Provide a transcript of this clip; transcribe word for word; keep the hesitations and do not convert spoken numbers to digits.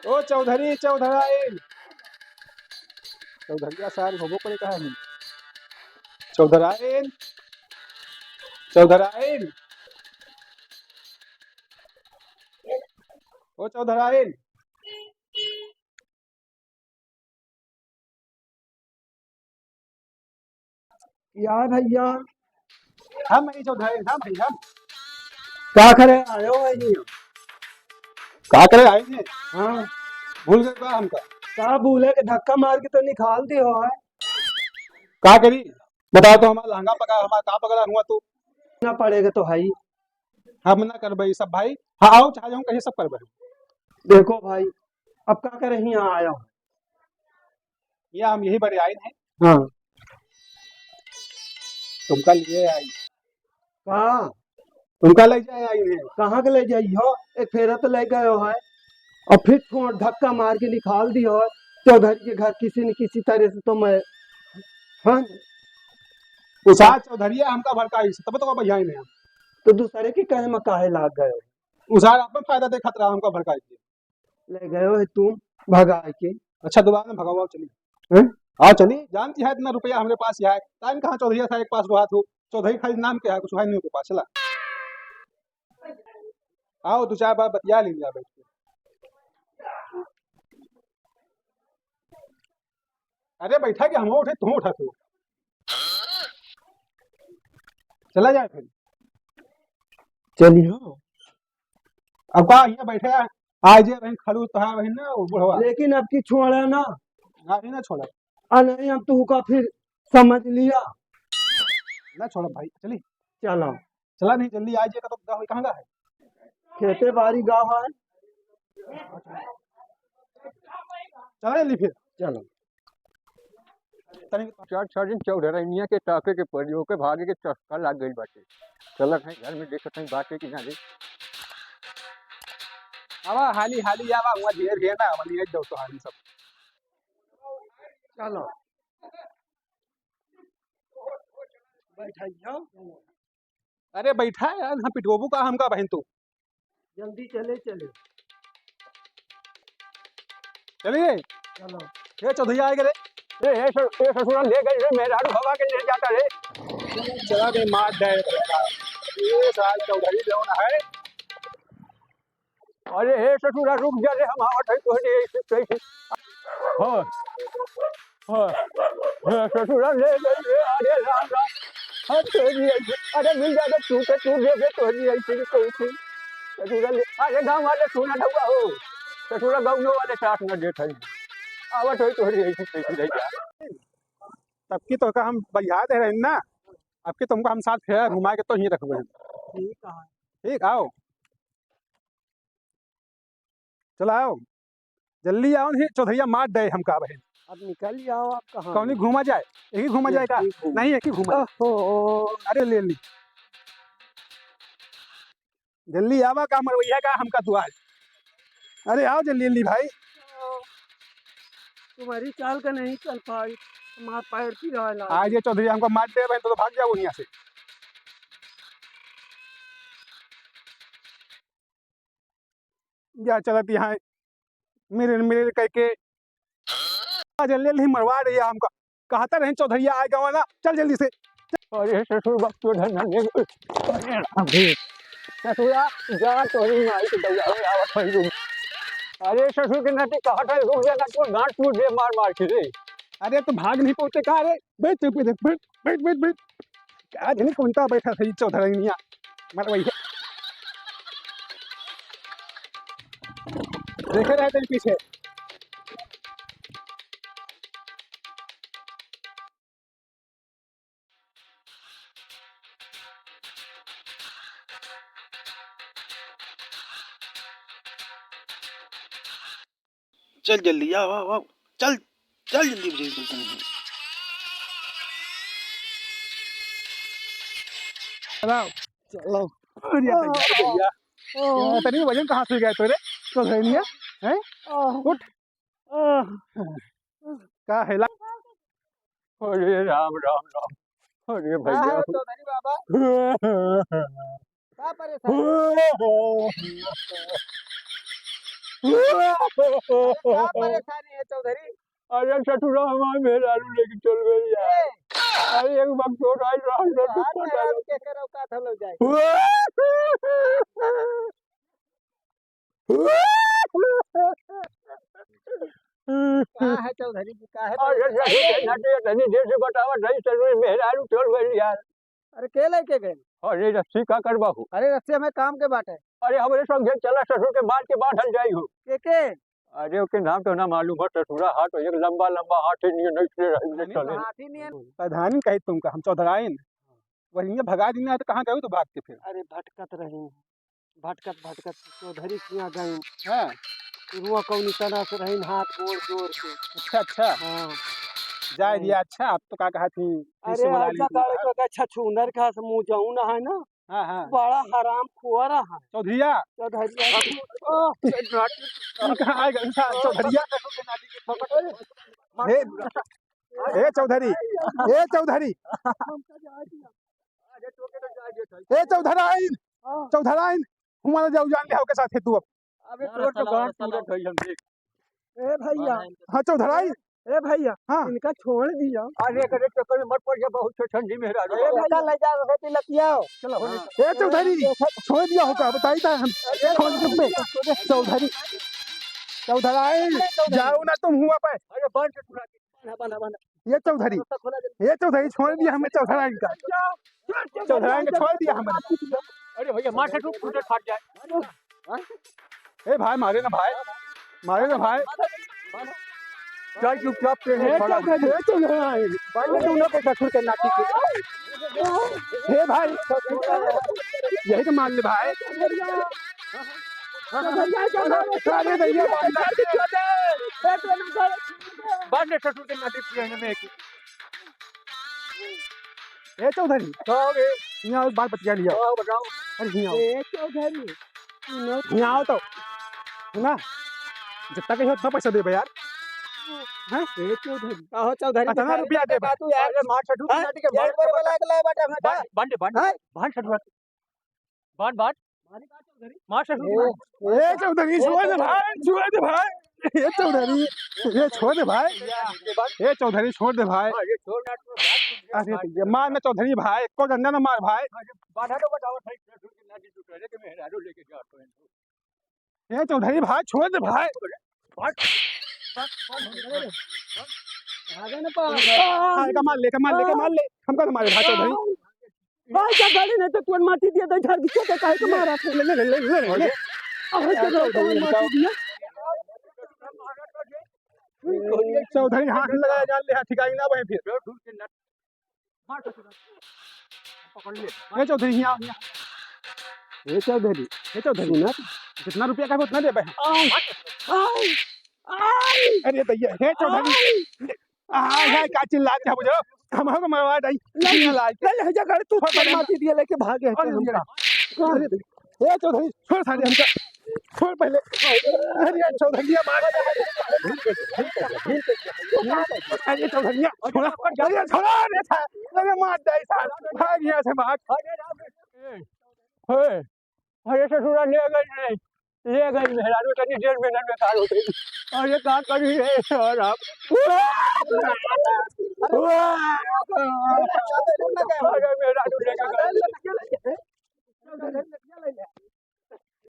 ओ चौधरी, चौधराइन। चौधरिया सार होबो करे कहा नहीं। चौधराइन, चौधराइन। ओ चौधराइन। यार भैया। हम नहीं चौधराइन, हम भैया। का करे आयो है जी? का करे आए थे? हाँ। भूल गए का हमका? का भूले के धक्का मार के तो निकाल दियो है। का करी? बताओ तो, हमारा लहंगा पकड़ा, हमारा का पकड़ा हुआ तू? ना पड़ेगा तो है ही। हम ना करबे ई सब भाई। हाँ, आओ, चाहे जाऊँ, कहीं सब करबे। देखो भाई, अब का करे, यहाँ आया हूँ। ये हम यही बड़े आए हैं। हाँ। तुमका लिए आई। का? तुमका ले जाए आई है। कहाँ के ले जाई हो? एक फेरा तो ले गयो है। और फिर छोड़, धक्का मार के निकाल दियो है। चौधरी के घर किसी न किसी तरह से तो मैं, हाँ? उसार चौधरिया हमका भड़काई से, तब तो भैया ही नहीं हम। तो दूसरे के कहे में काहे लाग गयो? उसार अपन फायदा देखत रहा, हमका भड़काई के। ले गयो है तुम भगा के। अच्छा, दोबारा में भगाओ, आओ चली। हैं? आओ चली, जानती है इतना रुपया हमरे पास यहाँ है। टाइम कहाँ चौधरी साहब के पास रहा तू? चौधरी खाली नाम के है, कुछ है नहीं उनके पास। चला। आओ, दो चार बार बतिया ली जा बैठ के। अरे बैठा कि हम उठे, तू उठा तू। चला जाए फिर। चलियो। अब का यहाँ बैठे है? आज ये बहन खड़ूस तो है बहन ना, वो बुढ़वा। लेकिन अब की छोड़ा ना। आज ही ना छोड़ा। आ नहीं, हम तुहका फिर समझ लिया। ना छोड़ा भाई, चली। चलो। चला नहीं, जल्दी आज ये का तो गाँव कहाँ का है? खेते बारी गाँव है। चला जल्दी फिर। चलो। तनी चार, चार दिन चौधरनिया के ताके के पड़ी, ओके भागे के चस्का लाग गइल बाटे। चलत है घर में, देखत है बाटे कि ना रे। आवा, हाली, हाली आवा, हुआ ढेर ढेर ना, आवा, नहीं जाओ तो हाली सब। चलो। बैठाइयो। अरे बैठा यार, हम पिटवाबू का हमका बहन तू? जल्दी चले, चले। चलिए। चलो। ए चौधरी आए रे। ए, ए ससुरा ले गए रे, मेहरारू भगा के ले जाता रे। चला दे, मार दे। ये साल चौधरी जौन है। अरे हे ससुरा, रुक जा रे, हम आवत है तोहरे ऐसे कैसे। हाँ, हाँ, हाँ, ससुरा ले गई रे, अरे राम राम। हाँ, तोहरी ऐसे, अरे मिल जाता तू के, तू दे दे, तोहरी ऐसे कैसे। ससुरा ले, अरे गाँव वाले सुना हुआ हो, ससुरा गाँव वाले साथ न देत है। आवत है तोहरी ऐसे कैसे रह जा। तब की तो का हम बलिहा दे रहे हैं ना, अब की तुमको हम साथ फेरा घुमा के तो ही रखबे हैं। ठीक है। ठीक, आओ। चला आओ, जल्दी आओ, नहीं चौधरिया मार दे हमका बहन। अब निकल जाओ, आप कहाँ कौनी हो? घूमा जाए, यही घूमा जाए का? यही घूमा। नहीं, यही घूमा। ओहो। अरे ले ली, जल्दी आवा का मरवैया का हमका दुआर। अरे आओ जल्दी, जल्दी भाई। तुम्हारी चाल का नहीं चल पाई, हमारा पैर पिराए लाग। आज ये चौधरी हमको मार दे बहन तो, तो भाग जाओ यहाँ से। जा चलत यहाँ मिरर मिरर करके। आ, जल्दी जल्दी मरवा रही है हमका। कहता रहे चौधरिया आए गवा ना, चल जल्दी से। अरे ससुर बाप तो धन धन। अरे राम रे। ससुरा जा तोरी माई के दौड़ा में आवत है तू। अरे ससुर के नाती कहत है रुक जा ना, तो गांड टूट जाए मार मार के रे। अरे तू भाग नहीं पहुंचे का रे? बैठ चुप, बैठ, बैठ, बैठ, बैठ। का जनी कौनता बैठा सही चौधरनिया, मरवैया। देखे रहे तेरे पीछे। चल जल्दी, आओ, आओ, आओ। चल, चल जल्दी, जल्दी, जल्दी। चलाओ। चलो। अरे भैया, भैया। ओह। यार, तनी वजन कहाँ से गया तोरे? तो है नहीं है? हैं? ओह। उठ। ओह। का है ला? अरे राम, राम, राम। अरे का भैया। है चौधरी बाबा? का परेशान? अरे, का परेशानी है चौधरी? अरे ससुरा, हमार मेहरारू लेके चल गई यार। ए! अरे एक वक्त तो आइल रहन तो अरे दुपट्टा यार, लेके। के करो का धलो जाए? का है चौधरी जी, का है अरे, चौधरी? अरे, अरे, अरे, तनी देर से बतावा, नहीं ससुर, मेहरारू चल गई यार। अरे, के लेके गए? अरे, रस्सी का करबा हो? अरे, रस्सी हमें काम के बाटे। अरे, हमरे संगे चला, ससुर के बांध के बांधल जाई हो। के के? अरे, ओके नाम तो ना मालूम हो, ससुरा हाथ एक लंबा लंबा हाथी नियन ऐसे रही ले चले। हाथी नियन। प्रधानी कही तुमका, हम चौधराइन। वही भगा दिन है तो कहाँ गए तो भाग के फिर? अरे, भटकत रही, भटकत भटकत चौधरी किया गई। हाँ। रुआ कौनी तना से रही हाथ गोड़ जोड़ के। अच्छा, अच्छा। हाँ। जाए दिया, अच्छा, आप तो का कहा थी, अरे, ऐसे वाला आज नहीं का था। तो अच्छा छुंदर का से मुँह जाऊ ना है ना। हाँ, हाँ। बड़ा हराम खोर है। चौधरिया। चौधरिया। ई कहाँ आइगा? इंसान चौधरिया। ए, ए चौधरी, ए चौधरी, ए चौधराइन, चौधराइन, हमारा जाऊ जान ले, ओके साथे तू अब। अबे तोर तो गांड टूटत है हम देख। ए भैया। हाँ, चौधराइन। ए भैया, हाँ। इनका छोड़ दिया। अरे, करे चक्कर में मत पड़ जा, बहुत ठंडी में रह। ए भैया, ले जा, रोटी लतियाओ। चलो, होने दो। ए चौधरी, छोड़ दिया होगा, बताई था हम। छोड़ दे बे। चौधरी, चौधराइन, जाओ ना तुम हुआ पे। अरे, बांध के छुड़ा दे। बांधा, बांधा, बांधा। ये चौधरी, रास्ता खोला दे। ये चौधरी, छोड़ दिया हमें चौधराइन का। चौधराइन का छोड़ दिया हमें। अरे भैया, मार से तू फूटे फाट जाए। ए भाई, मारे ना भाई, मारे ना भाई। चल चुपचाप से ए खड़ा। चौधरी, ए चौधरी। भाई, ये दोनों के ससुर के नाती के। हे भाई, यही तो मार ले भाई। अरे भैया, बांध दे। बांध दे ससुर के नाती के में एक। ए चौधरी, का हो बे? यहाँ एक बात बतिया लिया। हाँ, बताओ। अरे, यहाँ आओ। ए चौधरी, सुनो। यहाँ आओ तो। सुना? जितना कहियो उतना पैसा देबे यार। हैं? ए चौधरी। कहो चौधरी, इतना रुपया देबे। बात यार। अरे, मार ससुर हैं? नाटी के यार, मार बोले वाला अगला बात है, बांध, बांध, बांध, हैं? बांध ससुर। बांध, बांध। मार ससुर। ए, ए चौधरी, छोड़ दे भाई, छोड़ दे भाई। ए चौधरी, ए छोड़ दे भाई। ए चौधरी, छोड़ दे भाई। अरे भैया, मार ना चौधरी भाई, एको डंडा ना मार भाई। ए चौधरी भाई, छोड़ दे भाई। हाँ, एका मार ले, एका मार ले, एका मार ले। हमका ना मारे भाई चौधरी। भाई का गाड़ी नहीं तो तुम माटी दिया दे, झाड़ के काहे के मारा थे? ले, ले, ले, ले, ले, ले। अरे, चलो, चलो, चलो, चलो, माटी दिया। चौधरी हाथ लगा, जान ले, हाथ ठिकाई ना बहे फिर। ए चौधरी, यहाँ, यहाँ। ए चौधरी, ए चौधरी, सुना? जितना रुपया का उतना दे बहे। आई, आई, आई। अरे भैया, हे चौधरी। आई। आ, ये का चिल्लात है बुझो? हम हमको मरवा दई। नहीं, नहीं, नहीं, ये जगह तू छोड़ पहले। माटी दिया लेके भाग गए थे हमका। अरे, ए चौधरी, छोड़ सारे हमका। छोड़ पहले। अरे चौधरिया मार। अरे चौधरिया, छोड़ा। अरे छोड़ा रे था। अरे मार दई सार। भाग यहाँ से भाग। ए, ए, अरे ससुरा ले गई रे, ले गई मेहरारू, तनी देर में ना बेकार हो गई। अरे का करी रे यार आप? अरे मेहरारू ले गई।